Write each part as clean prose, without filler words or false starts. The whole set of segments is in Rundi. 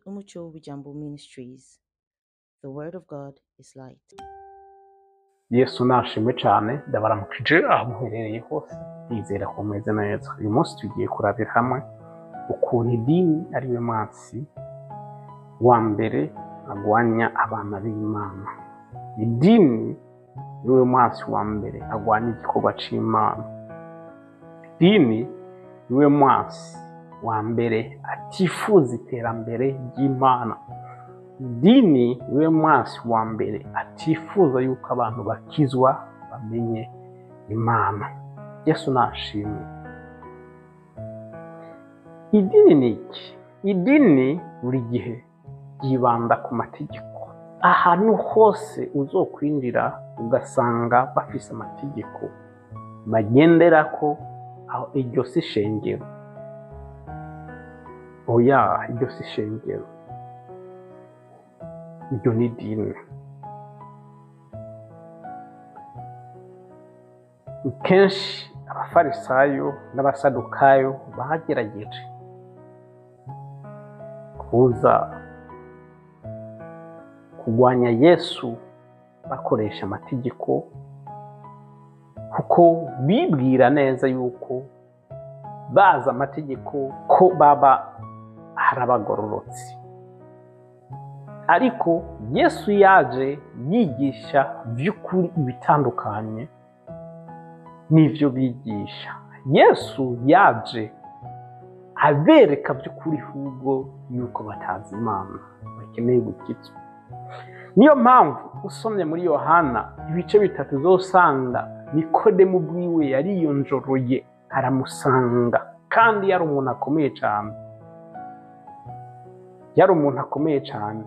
Umucho Wijambo Ministries. The Word of God is light. Yesu nashimwe cyane. Ndabaramukije aho muherereye hose, nizera ko mumeze neza. Uyu munsi tugiye kurabira hamwe ukuntu idini ari we mwansi wa mbere agwanya abana b'Imana. Idini ni we mwansi wa mbere agwanya igikorwa c'Imana. Idini ni we mwansi wa mbere atifuza iterambere ry'Imana. Idini niwe mwansi wa mbere atifuza yuko abantu bakizwa bamenye Imana. Yesu nashimwe. Idini ni iki? Idini buri gihe ryibanda ku mategeko. Ahantu hose uzokwinjira ugasanga bafise amategeko bagenderako, aho iryo si ishengero. Oya, iryo si ishengero, iryo ni idini. Kenshi abafarisayo n'abasadukayo bagerageje kuza kurwanya Yesu bakoresha amategeko, kuko bibwira neza yuko bazi amategeko ko baba ari abagororotsi. Ariko Yesu yaje yigisha by'ukuri ibitandukanye n'ivyo bigisha. Yesu yaje abereka by'ukuri ahubwo yuko batazi Imana, bakeneye gukizwa. Niyo mpamvu usomye muri Yohana ibice 3 uzosanga Nikodemu bwiwe yariyonjoroye aramusanga, kandi yari umuntu akomeye cyane. Yari umuntu akomeye cyane.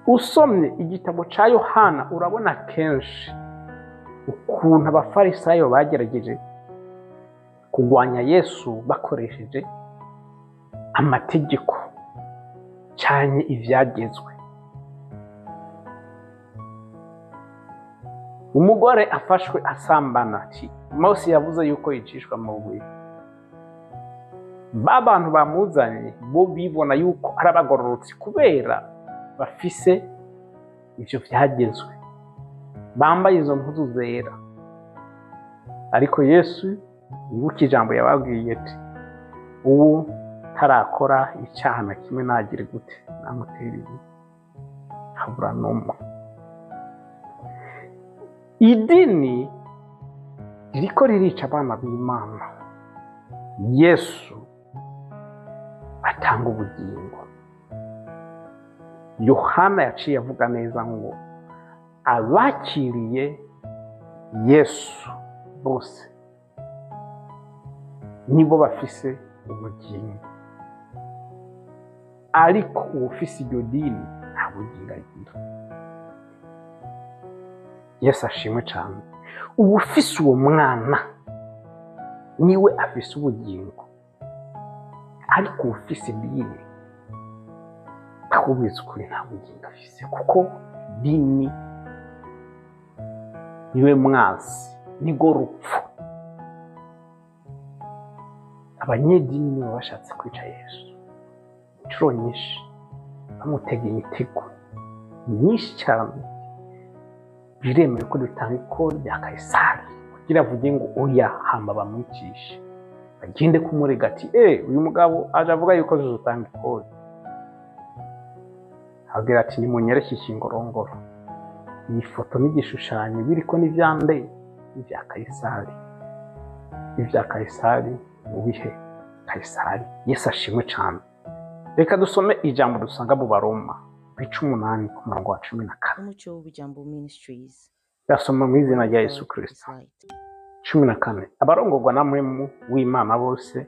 Usomye igitabo ca Yohana urabona kenshi ukuntu abafarisayo bagerageje kurwanya Yesu bakoresheje amategeko canke ivyagezwe. Umugore afashwe asambana, ati Mose yavuze yuko yicishwa amabuye. Ba bantu bamuzanye bo bibona yuko ari abagororotsi kubera bafise ivyo vyagezwe, bambaye izo mpuzu zera. Ariko Yesu yibuka ijambo yababwiye ati uwo tarakora icyaha na kimwe nagire gute namutera ibuye, habura n'umwe. Idini ririko ririca abana b'Imana. Yesu atanga ubugingo. Yohana yaciye avuga neza ngo abakiriye Yesu bose nibo bafise ubugingo, ariko uwufise iryo dini nta bugingo agira. Yesu ashimwe cyane. Uwufise uwo mwana niwe afise ubugingo, ariko uwufise idini ndakubwiza ukuri nta bugingo afise, kuko idini niwe mwansi, nigo rupfu. Abanyedini nibo bashatse kwica Yesu inshuro nyinshi, bamutega imitego myinshi cyane. Biremewe ko dutanga ikori rya Kayisari kugira avuge ngo oya, hamba bamwicishe, bagende kumurega ati uyu mugabo aje avuga yuko tuzotanga ikori. Abwira ati nimunyereke ikingorongoro, iyi foto n'igishushanyo biriko n'ivyande n'ivya Kayisari, ivya Kayisari mubihe Kayisari. Yesu ashimwe cyane. Reka dusome ijambo dusanga mu Baroma bice 8 ku murongo wa 14. Umucho Wijambo Ministries. Ndasoma mu izina The rya Word Yesu of God Kristo. is light. 14. Abarongorwa na mpwemu w'Imana bose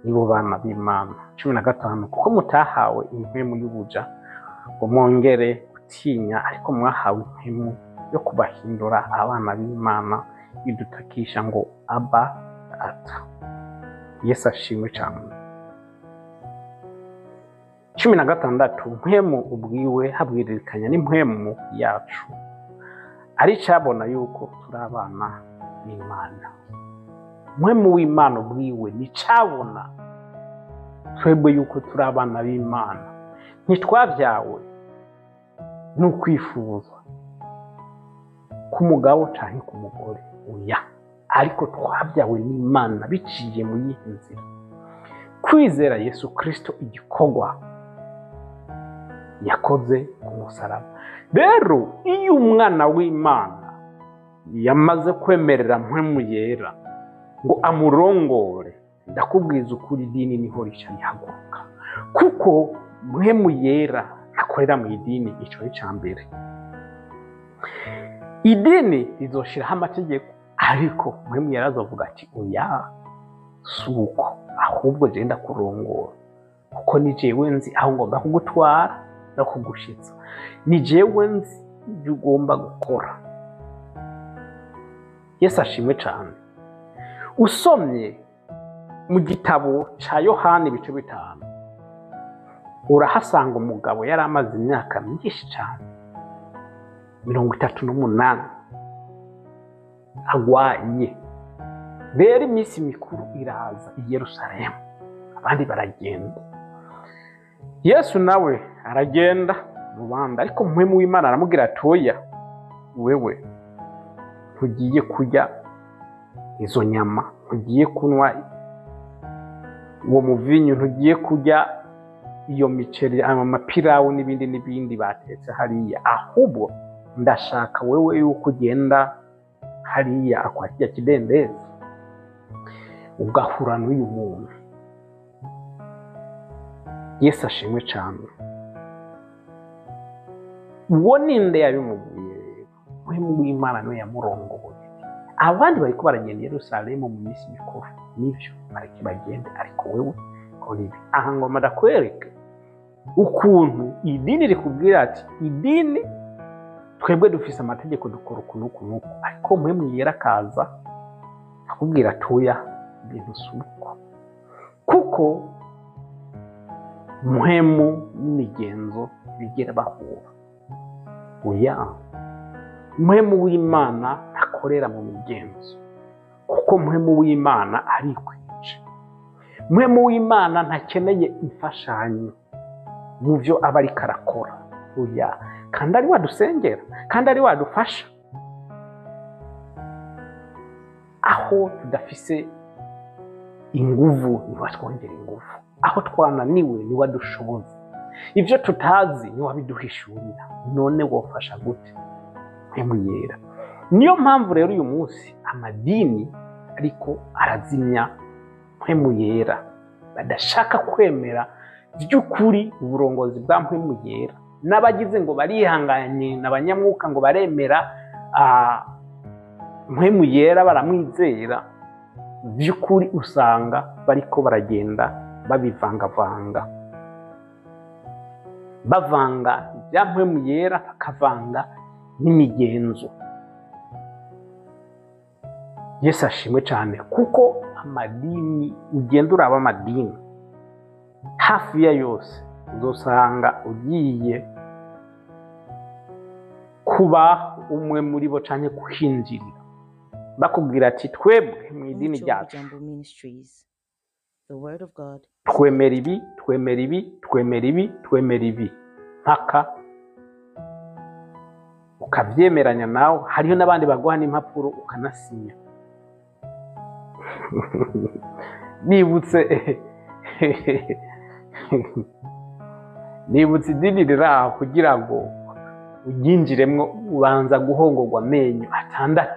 nibo bana b'Imana. 15. Kuko mutahawe impwemu y'ubuja ngo mwongere gutinya, ariko mwahawe impwemu yo kubahindura abana b'Imana, idutakisha ngo Aba Data. Yesu ashimwe cyane. 16. Mpwemu ubwiwe habwiririkanya n'impwemu yacu, ari cabona yuko turi abana b'Imana. Mpwemu w'Imana ubwiwe ni cabona Twebwe yuko turi abana b'Imana, ntitwabyawe n'ukwifuza k'umugabo canke k'umugore, oya, ariko twabyawe n'Imana biciye mu yihe nzira? Kwizera Yesu Kristo, igikorwa yakoze ku musaraba. Rero iyo umwana w'Imana yamaze kwemerera Mpwemu Yera ngo amurongore, ndakubwiza ukuri, idini niho rica rihaguruka, kuko Mpwemu Yera ntakorera mu idini. Ico ni ica mbere. Idini rizoshiraho amategeko, ariko Mpwemu Yera azovuga ati: "Oya, si uko, ahubwo je ndakurongora, kuko ni jewe nzi aho ngomba kugutwara no kugushitsa, ni jewe nzi ibyo ugomba gukora." Yesu ashimwe cane. Usomye mu gitabo ca Yohani ibice 5, urahasanga umugabo yari amaze imyaka myinshi cane, 38, agwaye. Rero iminsi mikuru iraza i Yerusalemu, abandi baragenda, Yesu nawe aragenda mu bandi, ariko Mpwemu w'Imana aramubwira ati: "Oya, wewe ntugiye kurya izo nyama, ntugiye kunywa uwo muvinyu, ntugiye kurya iyo miceri, amapirawu n'ibindi n'ibindi batetse hariya, ahubwo ndashaka wewe yuko ugenda hariya kwa kirya kidendezi ugahura n'uyu muntu." Yesu ashimwe cyane. Uwo ninde yabimubwiye rero? Mpwemu w'Imana niwe yamurongoye. Abandi bariko baragenda i Yerusalemu mu minsi mikuru, nivyo, bareke bagende, ariko wewe kora ibi. Aha ngoma ndakwereke ukuntu idini rikubwira ati: "Idini twebwe dufise amategeko, dukora uku n'uku n'uku," ariko Mpwemu Yera akaza akubwira ati: "Oya, ibintu si uko," kuko mpwemu n'imigenzo bigera bahura. Oya, Mpwemu w'Imana ntakorera mu migenzo, kuko Mpwemu w'Imana arikwica. Mpwemu w'Imana ntakeneye imfashanyo mu byo aba ariko arakora, oya, kandi ari wadusengera, kandi ari wadufasha aho tudafise inguvu, niwe atwongera inguvu, aho twananiwe niwe adushoboza, ibyo tutazi niwe abiduhishurira. None wofasha gute Mpwemu Yera? Niyo mpamvu rero uyu munsi amadini ariko arazimya Mpwemu Yera, badashaka kwemera by'ukuri uburongozi bwa Mpwemu Yera. N'abagize ngo barihanganye n'abanyamwuka, ngo baremera Mpwemu Yera, baramwizera by'ukuri, usanga bariko baragenda babivangavanga, bavanga ibya Mpwemu Yera, bakavanga n'imigenzo. Yesu ashimwe cyane, kuko amadini, ugenda uraba amadini hafi ya yose, uzosanga ugiye kuba umwe muri bo canke kuhinjirira, bakubwira ati: "Twebwe mu idini Umuco ryacu Ijambo Ministries. The Word of God. twemera ibi, twemera ibi, twemera ibi, twemera ibi," mpaka ukabyemeranya nawe. Hariho n'abandi baguha n'impapuro ukanasinya. Nibutse idini riri aho, kugira ngo uryinjiremwo ubanza guhongorwa amenyo 6,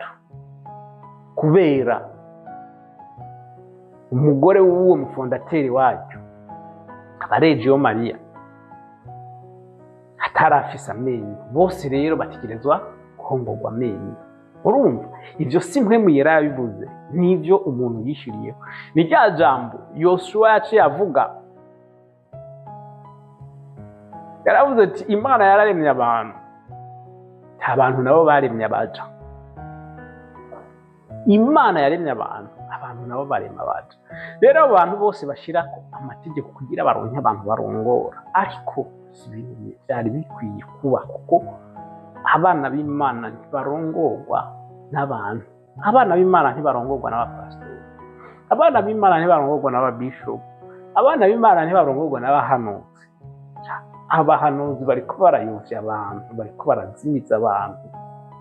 kubera umugore w'uwo mufondateri waryo, Abarejiyo Mariya, atarafise amenyo. Bose rero bategerezwa guhongorwa amenyo. Urumva, ibyo si Mpwemu Yera yabivuze, n'ibyo umuntu yishiriyeho. Ni rya jambo Yosuwa yaciye avuga, yaravuze ati: "Imana yararemye abantu, abantu nabo baremye abaja. Imana yaremye abantu, abantu nabo barema abaja." Rero abo bantu bose bashyirako amategeko kugira baronke abantu barongora, ariko si ibintu byari bikwiye kuba, kuko abana b'Imana ntibarongorwa n'abantu, abana b'Imana ntibarongorwa n'abapasitori, abana b'Imana ntibarongorwa n'ababishopu. Abana b'Imana ntibarongorwa n'abahanuzi. Abahanuzi bariko barayovya abantu, bariko barazimiza abantu,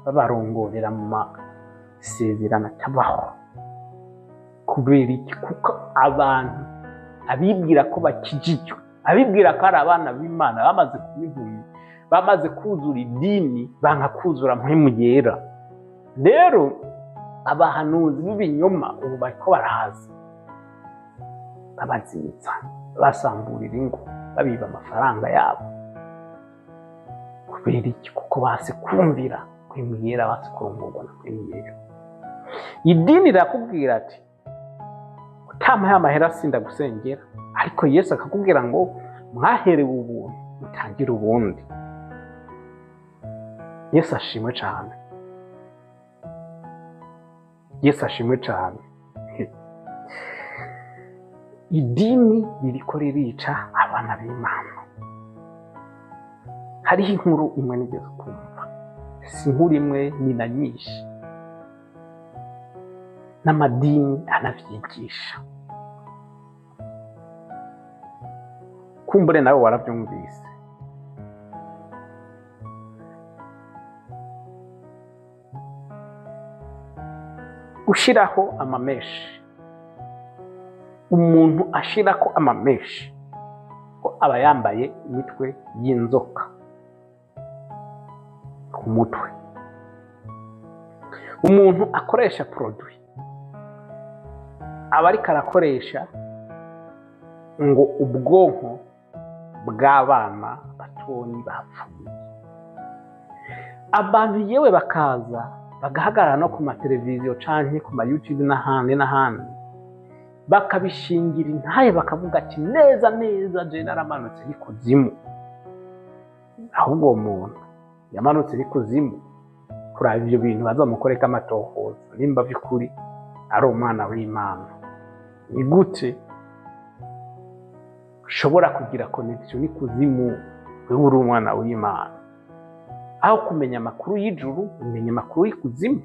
babarongorera mu masezerano atabaho. Kubera iki? Kuko abantu abibwira ko bakijijwe, abibwira ko ari abana b'Imana, bamaze kuba impumyi, bamaze kuzura idini, banka kuzura Mpwemu Yera. Rero abahanuzi b'ibinyoma ubu bariko baraza babazimiza, basamburira ingo, babiba amafaranga yabo. Kubera iki? Kuko base kumvira Mpwemu Yera, base kurongorwa na Mpwemu Yera. Idini rirakubwira ati utampaye amahera sindagusengera, ariko Yesu akakubwira ngo mwaherewe ubuntu mutangire ubundi. Yesu ashimwe cane, Yesu ashimwe cane. Idini ririko ririca abana b'Imana. Hariho inkuru imwe nigeze kumva, si inkuru imwe, ni na nyinshi, n'amadini anavyigisha. Kumbure nawe waravyumvise. Gushiraho amameshi, umuntu ashirako amameshi ko aba yambaye imitwe y'inzoka ku mutwe. Umuntu akoresha produit aba ariko arakoresha ngo ubwonko bw'abana batoyi bapfuye. Abantu yewe bakaza bagahagarara no ku mateleviziyo canke ku ma YouTube n'ahandi n'ahandi, bakabishingira intaye, bakavuga ati neza neza je naramanutse n'ikuzimu. Ahubwo uwo muntu yamanutse n'ikuzimu kuraba ivyo bintu bazomukoreko amatohoza nimba vy'ukuri ari umwana w'Imana. Ni gute ushobora kugira connection n'ikuzimu wewe uri umwana w'Imana? Aho kumenya amakuru y'ijuru umenya amakuru y'ikuzimu.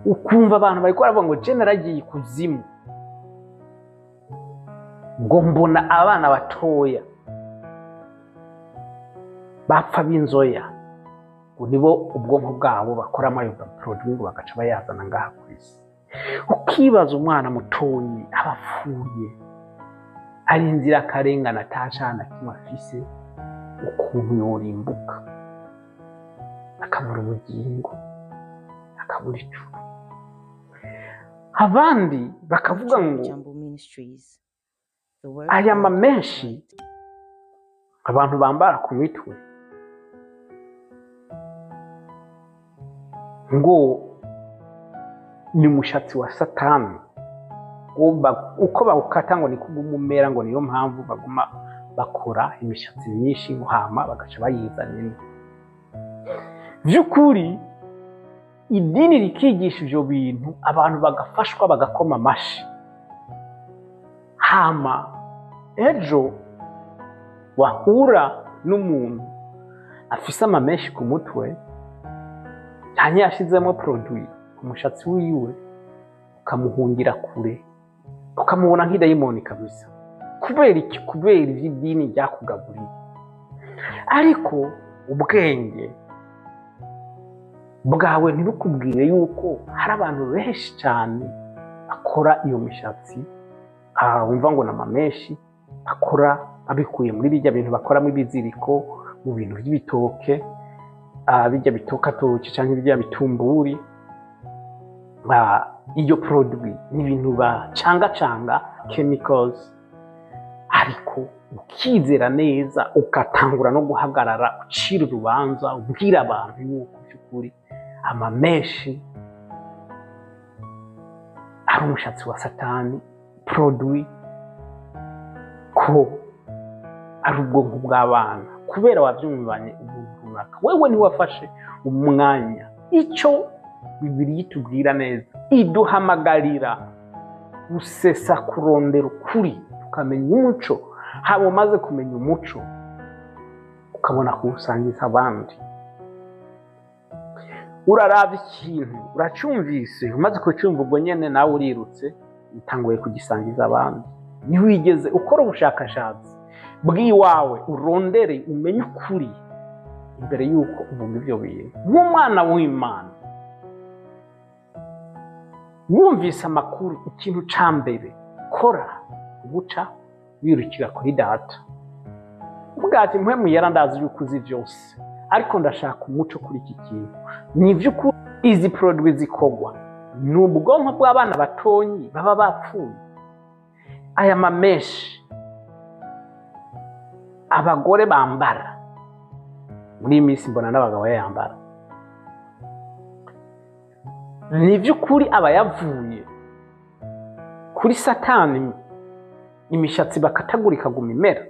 Ukumva abantu bariko baravuga ngo je naragiye ikuzimu, ngo mbona abana batoya bapfa b'inzoya, ngo nibo ubwonko bwabo bakoramo ayo produit ngo bagaca bayazana ngaha kw'isi. Ukibaza umwana mutonyi aba apfuye ari inzirakarengane atacana kimwe afise, ukuntu yorimbuka akabura ubugingo, akabura ijuru. Abandi bakavuga ngo Jambo Ministries. The word of aya God is mamenshi light. abantu bambara ku mitwe ngo ni umushatsi wa Satani, uko bawukata ngo niko uguma umera, ngo niyo mpamvu baguma bakora imishatsi myinshi ngo hama bagaca bayizana ino. Vy'ukuri idini rikigisha ivyo bintu, abantu bagafashwa bagakoma amashi, hama ejo wahura n'umuntu afise amamenshi ku mutwe canke yashizemwo produit ku mushatsi wiwe, ukamuhungira kure, ukamubona nk'idayimoni kabisa. Kubera iki? Kubera ivy'idini ryakugaburiye. Ariko ubwenge bwawe ntibukubwire yuko hari abantu benshi cyane bakora iyo mishatsi, wumva ngo ni amamenshi, bakora babikuye muri bijya bintu bakoramo ibiziriko, mu bintu by'ibitoke, bijya bitokatoki cyangwa bijya bitumburi. Iyo produit ni ibintu bacangacanga chemicals, ariko ukizera neza ugatangura no guhagarara ucira urubanza ubwira abantu yuko by'ukuri amamenshi ari umushatsi wa Satani, produit ko ari ubwonko bw'abana, kubera wabyumvanye ubuntu runaka. Wewe ntiwafashe umwanya. Icyo Bibiliya itubwira neza, iduhamagarira gusesa kurondera ukuri, tukamenya umuco. Haba umaze kumenya umuco ukabona kuwusangiza abandi. Uraraba ikintu, uracumvise, umaze kucumva ubwo nyene nawe urirutse, utanguye kugisangiza abandi. Ntiwigeze ukora ubushakashatsi bw'iwawe, urondere umenye ukuri imbere y'uko uvuga ibyo bintu. Nk'umwana w'Imana wumvise amakuru, ikintu ca mbere kora guca wirukira kuri Data, uvuga ati: "Mpwemu Yera, ndazi yuko uzi vyose, ariko ndashaka umuco kuri iki kintu. Ni ivy'ukuri izi produits zikorwa ni ubwonko bw'abana batonyi baba bapfuye? Aya ma mèches abagore bambara muri iyi minsi, mbona n'abagabo bayambara, ni iby'ukuri aba yavuye kuri Satani, imishatsi bakatagura ikaguma imera?"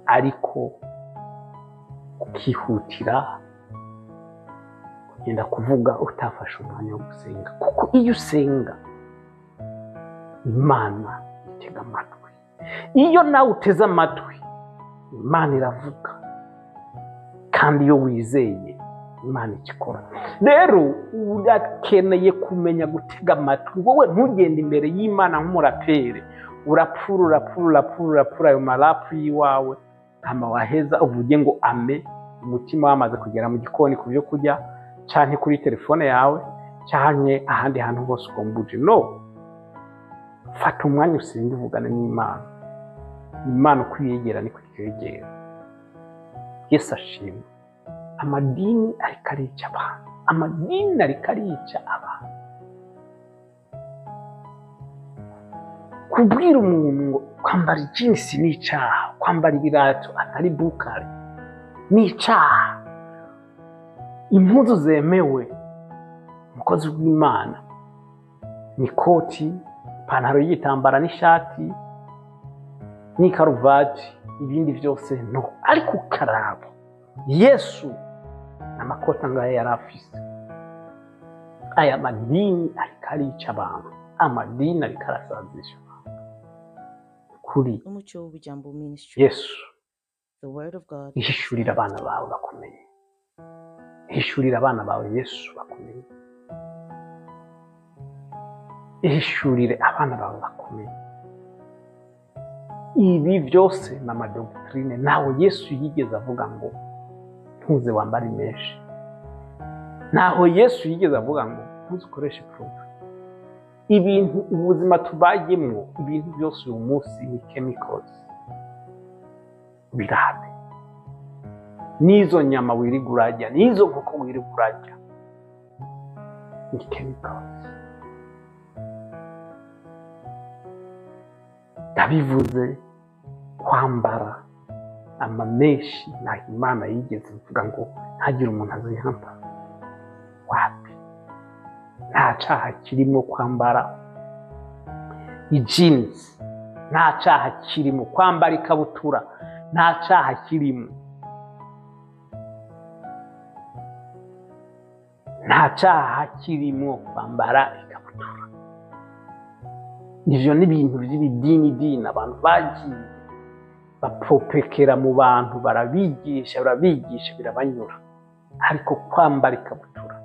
Ariko ukihutira kugenda kuvuga utafashe umwanya wo gusenga, kuko iyo usenga Imana itega amatwi. Iyo nawe uteze amatwi, Imana iravuga, kandi iyo wizeye Imana ikikora. Rero urakeneye kumenya gutega amatwi. Wowe ntugende imbere y'Imana nk'umuraperi, urapfura, urapfura, urapfura, urapfura ayo ma rap y'iwawe, hama waheza uvuge ngo ame, umutima wamaze kugera mu gikoni ku byo kurya, canke kuri telefone yawe, canke ahandi hantu hose ugomba uje. No fata umwanya usenge, uvugane n'Imana. Imana uko uyegera niko ikwegera. Yesu ashimwe. Amadini ariko arica abantu, amadini ariko arica abantu. Kubwira umuntu ngo kwambara ijinsi ni icaha, kwambara ibirato atari bukare ni icaha, impuzu zemewe umukozi w'Imana ni koti, ipantaro y'igitambara n'ishati n'ikaruvati, ibindi byose no. Ariko ukaraba Yesu amakoti angahe yari afise? Aya madini ariko arica abantu, amadini ariko arasazisha abantu kuri Umuco w'Ijambo Ministries. Yesu The Word of God is ihishurira light. abana bawe bakumenye, ihishurira abana bawe Yesu bakumenye, ihishurire abana bawe bakumenye. Ibi byose ni ama doctrine. Ntawe Yesu yigeze avuga ngo ntuze wambare menshi, ntaho Yesu yigeze avuga ngo ntuze ukoreshe produit. Ibintu ubuzima tubayemwo, ibintu byose uyu munsi ni chemicals. Birabe n'izo nyama wirirwa urarya, n'izo nkoko wirirwa urarya, ni chemicals. Ndabivuze, kwambara ama mèches, ntaho Imana yigeze ivuga ngo ntagire umuntu aziyambara. Wapi, nta caha kirimo kwambara ijinsi, nta caha kirimo kwambara ikabutura, nta caha kirimo, nta caha kirimo kwambara ikabutura. Ivyo ni ibintu vy'ibidini dini abantu bagiye bapopekera mu bantu, barabigisha, barabigisha, birabanyura. Ariko kwambara ikabutura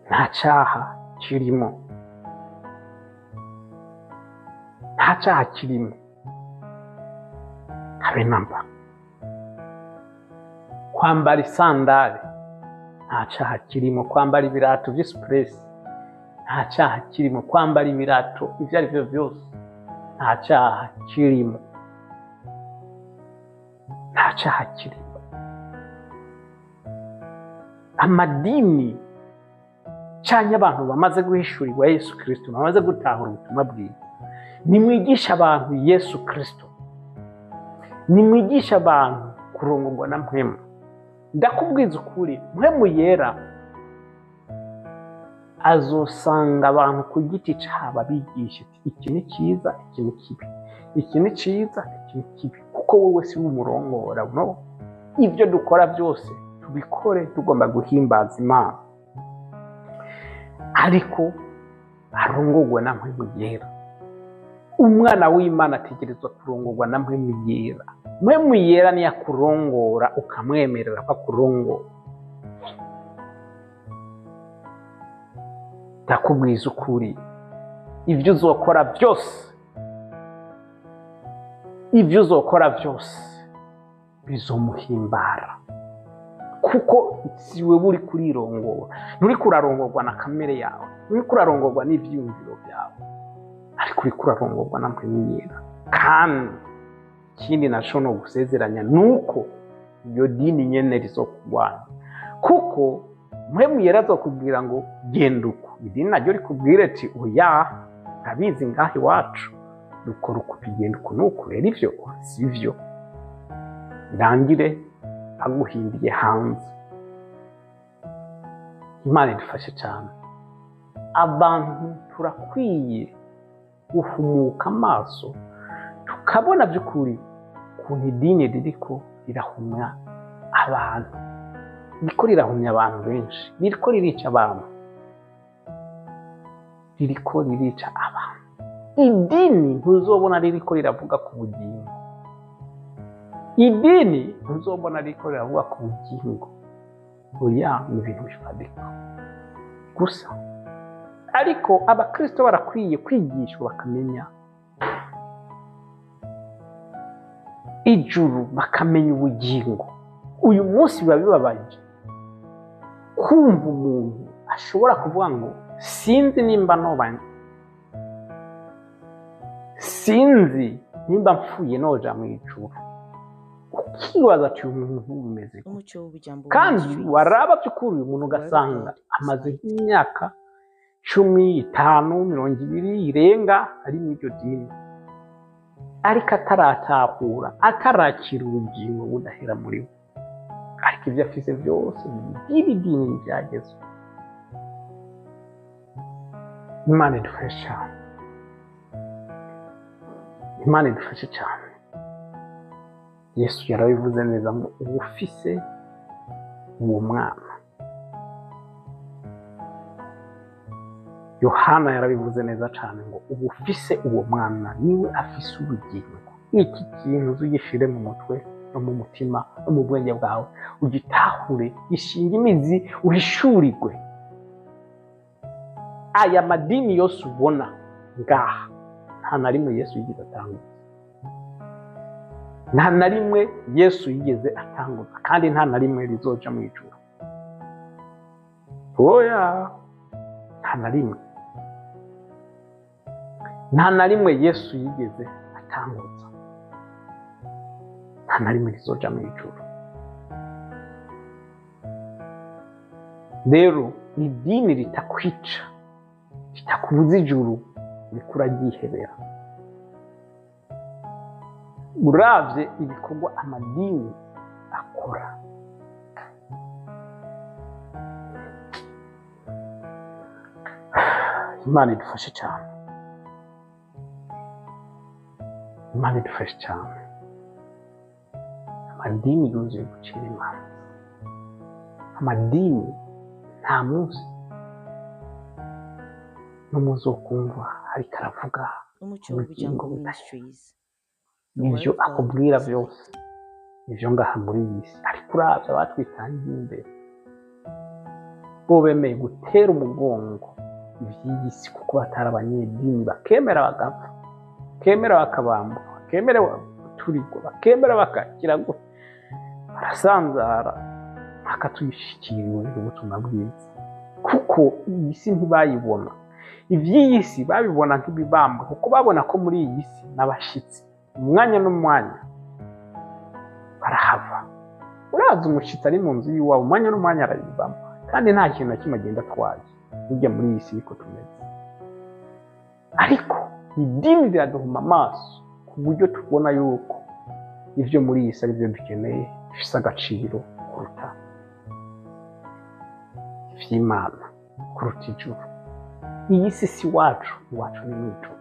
nta caha kirimo, nta caha kirimo habe namba. Kwambara isandare nta caha kirimo, kwambara ibirato vy'isupuresi nta caha kirimo, kwambara ibirato ivyo ari vyo vyose nta caha kirimo, nta caha kirimo. Amadini canke abantu bamaze guhishurirwa Yesu Kristo, bamaze gutahura ubutumwa bwiza, nimwigisha abantu Yesu Kristo, nimwigisha abantu kurongorwa na Mpwemu. Ndakubwiza ukuri, Mpwemu Yera azosanga abantu ku giti cabo, abigisha ati: "Iki ni cyiza, iki ni kibi, iki ni cyiza, iki ni kibi," kuko wowe si we umurongora. No ibyo dukora byose tubikore tugomba guhimbaza Imana, ariko arongorwe na Mpwemu Yera. Umwana w'Imana ategerezwa kurongorwa na Mpwemu Yera. Mpwemu Yera niyo akurongora, ukamwemerera ko akurongora. Ndakubwiza ukuri, ibyo uzokora byose, ibyo uzokora byose bizomuhimbara, kuko si wewe uri kurirongora. Nturiko urarongorwa na kamere yawe, nturiko urarongorwa n'ivyiyumviro byawe, ariko uriko urarongorwa na Mpwemu Yera. Kandi ikindi naco no gusezeranya nuko iyo dini nyene rizokugwanya, kuko Mpwemu Yera azokubwira ngo genda uku, idini naryo rikubwire ati oya, ntabizi ngaha iwacu dukora uku, tugenda uku nuku, rero ivyo sivyo. Birangire aguhindiye hanze. Imana idufashe cyane. Abantu turakwiye guhumuka amaso, tukabona by'ukuri ukuntu idini ririko rirahumya abantu, ririko rirahumya abantu benshi, ririko ririca abantu, ririko ririca abantu. Idini ntuzobona ririko riravuga ku bugingo, idini ntuzobona ririko riravuga ku bugingo. Oya, ni ibintu bifatika gusa. Ariko abakristo barakwiye kwigishwa, bakamenya ijuru, bakamenya ubugingo. Uyu munsi biba bibabaje kumva umuntu ashobora kuvuga ngo sinzi nimba noba, sinzi nimba mpfuye noja mu ijuru. Ukibaza ati uyu muntu bimeze gute? Umuco w'Ubujambo Kandi Ministries. waraba by'ukuri uyu muntu The Word of ugasanga God is amaze light. nk'imyaka 10, 5, 20 irenga ari muri iryo dini, ariko ataratahura, atarakira ubugingo budahera muri we. Ariko ibyo afise byose by'iri dini ntibyagezwe. Imana idufashe cyane, Imana idufashe cyane. Yesu yarabivuze neza ngo uwufise uwo mwana. Yohana yarabivuze neza cyane ngo uwufise uwo mwana niwe afise ubugingo. Iki kintu uzugishire mu mutwe no mu mutima no mu bwenge bwawe, ugitahure, gishinge imizi, uhishurirwe. Aya madini yose ubona ngaha, nta na rimwe Yesu yigeze atanguza, nta na rimwe Yesu yigeze atanguza, kandi nta na rimwe rizoja mu ijuru. Oya, nta na rimwe, nta na rimwe Yesu yigeze atanguza, nta na rimwe rizoja mu ijuru. Rero idini ritakwica, ritakubuza ijuru, uriko uraryihebera. Uravye ibikorwa amadini akora, Imana idufashe cyane, Imana idufashe cyane. Amadini yuzuye gucira imanza. Amadini nta munsi n'umunsi wo kumva ariko aravuga Umuco ubugingo w'Ubujambo budahera. Ministries. The Word Nivyo of God akubwira is byose light. nivyo ngaha muri iyi si, ariko uravye abatwitangiye imbere bo bemeye gutera umugongo ivy'iyi si, kuko batari abanyedini, bakemera bagapfa, bakemera bakabambwa, bakemera guturigwa, bakemera bakakira gutya, barasanzara mpaka tuyishikiriwe ubutumwa bwiza, kuko iyi si ntibayibona. Ivy'iyi si babibona nk'ibibambwa, kuko babona ko muri iyi si n'abashitsi umwanya n'umwanya barahava. Uraza umushitsi ari mu nzu y'iwabo, umwanya n'umwanya arayivamo, kandi nta kintu na kimwe agenda atwaye. Burya muri iyi si niko tumeze. Ariko idini riraduhuma amaso ku buryo tubona yuko ivyo muri iyi si ari byo dukeneye, bifise agaciro kuruta ivy'Imana, kuruta ijuru. Iyi si si iwacu, iwacu ni mu ijuru.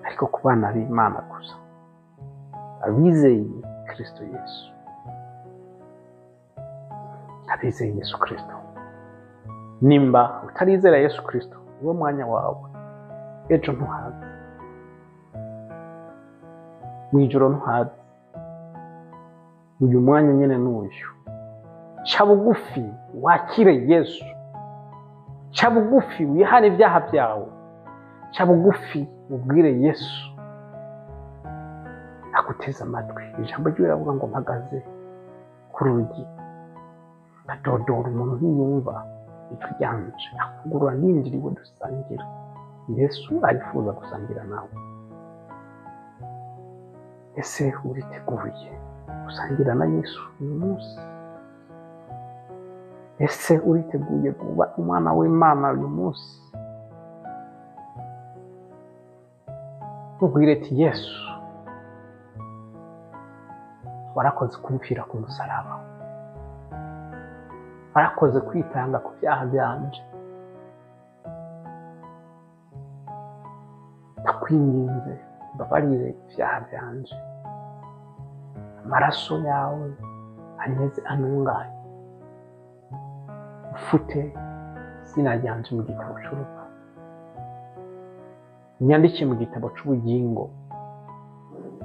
Ariko ku bana b'Imana gusa, abizeye Kristo Yesu, abizeye Yesu Kristo. Nimba utarizera Yesu Kristo, uwo mwanya wawe, ejo ntuhaze, mw'ijoro ntuhaze. Uyu mwanya nyine n'uyu, ca bugufi wakire Yesu, ca bugufi wihane ibyaha byawe, ca bugufi ubwire Yesu aguteze amatwi. Ijambo ryiwe riravuga ngo mpagaze ku rugi ndadodora, umuntu ntiyumva ijwi ryanje akugurura ninjira iwe dusangira. Yesu arifuza gusangira nawe. Ese uriteguye gusangira na Yesu uyu munsi? Ese uriteguye kuba umwana w'Imana uyu munsi? Mubwire ati Yesu, warakoze kumfira ku musaraba, warakoze kwitanga ku byaha byanje, ndakwinginze mbabarire ibyaha byanje, amaraso yawe anyeze anunganye, ufute izina ryanje mu gitabo cy'urupfu, unyandike mu gitabo cy'ubugingo.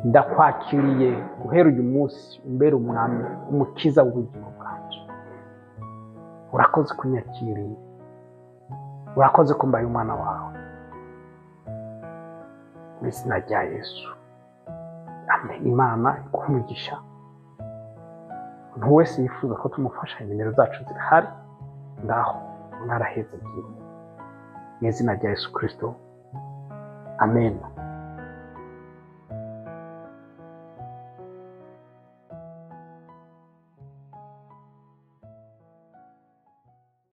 Ndakwakiriye guhera uyu munsi, umbere umwami, umukiza w'ubugingo bwanje. Urakoze kunyakiriye, urakoze ko mbaye umwana wawe, mu izina rya Yesu, amen. Imana iguhe umugisha. Umuntu wese yifuza ko tumufasha, nimero zacu zirahari ngaho. Mwarahezagiwe mu izina rya Yesu Kristo, amen.